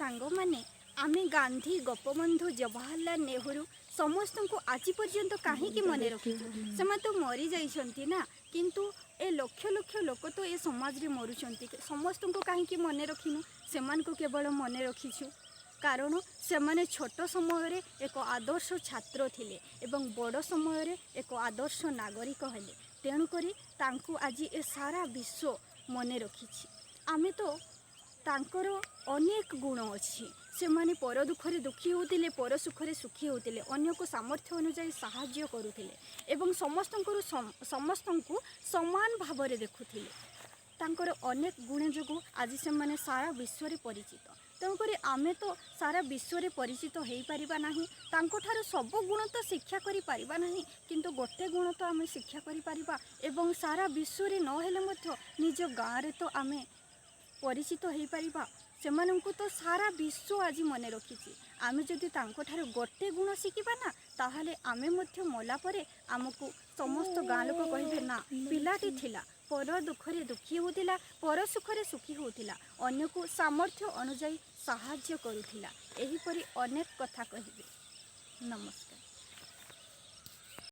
ସାଙ୍ଗମାନେ, ଆମେ ଗାନ୍ଧୀ, ଗୋପବନ୍ଧୁ, ଜବାହରଲାଲ ନେହେରୁ ସମସ୍ତଙ୍କୁ ଆଜି ପର୍ଯ୍ୟନ୍ତ କାହିଁକି ମନେ ରଖିଛୁ? ସେମାନେ ତ ମରିଯାଇଛନ୍ତି ନା। କିନ୍ତୁ ଏ ଲକ୍ଷ ଲକ୍ଷ ଲୋକ ତ ଏ ସମାଜରେ ମରୁଛନ୍ତି, ସମସ୍ତଙ୍କୁ କାହିଁକି ମନେ ରଖିନୁ? ସେମାନଙ୍କୁ କେବଳ ମନେ ରଖିଛୁ କାରଣ ସେମାନେ ଛୋଟ ସମୟରେ ଏକ ଆଦର୍ଶ ଛାତ୍ର ଥିଲେ ଏବଂ ବଡ଼ ସମୟରେ ଏକ ଆଦର୍ଶ ନାଗରିକ ହେଲେ। ତେଣୁକରି ତାଙ୍କୁ ଆଜି ଏ ସାରା ବିଶ୍ୱ ମନେ ରଖିଛି। ଆମେ ତ ତାଙ୍କର ଅନେକ ଗୁଣ ଅଛି। ସେମାନେ ପର ଦୁଃଖରେ ଦୁଃଖୀ ହେଉଥିଲେ, ପର ସୁଖରେ ସୁଖୀ ହେଉଥିଲେ, ଅନ୍ୟକୁ ସାମର୍ଥ୍ୟ ଅନୁଯାୟୀ ସାହାଯ୍ୟ କରୁଥିଲେ ଏବଂ ସମସ୍ତଙ୍କୁ ସମାନ ଭାବରେ ଦେଖୁଥିଲେ। ତାଙ୍କର ଅନେକ ଗୁଣ ଯୋଗୁଁ ଆଜି ସେମାନେ ସାରା ବିଶ୍ୱରେ ପରିଚିତ। ତେଣୁକରି ଆମେ ତ ସାରା ବିଶ୍ୱରେ ପରିଚିତ ହେଇପାରିବା ନାହିଁ, ତାଙ୍କଠାରୁ ସବୁ ଗୁଣ ତ ଶିକ୍ଷା କରିପାରିବା ନାହିଁ, କିନ୍ତୁ ଗୋଟେ ଗୁଣ ତ ଆମେ ଶିକ୍ଷା କରିପାରିବା ଏବଂ ସାରା ବିଶ୍ୱରେ ନହେଲେ ମଧ୍ୟ ନିଜ ଗାଁରେ ତ ଆମେ ପରିଚିତ ହେଇପାରିବା। ସେମାନଙ୍କୁ ତ ସାରା ବିଶ୍ୱ ଆଜି ମନେ ରଖିଛି। ଆମେ ଯଦି ତାଙ୍କଠାରୁ ଗୋଟେ ଗୁଣ ଶିଖିବା ନା, ତାହେଲେ ଆମେ ମଧ୍ୟ ମଲା ପରେ ଆମକୁ ସମସ୍ତ ଗାଁ ଲୋକ କହିବେ, ନା, ପିଲାଟି ଥିଲା, ପର ଦୁଃଖରେ ଦୁଃଖୀ ହେଉଥିଲା, ପର ସୁଖରେ ସୁଖୀ ହେଉଥିଲା, ଅନ୍ୟକୁ ସାମର୍ଥ୍ୟ ଅନୁଯାୟୀ ସାହାଯ୍ୟ କରୁଥିଲା। ଏହିପରି ଅନେକ କଥା କହିବେ। ନମସ୍କାର।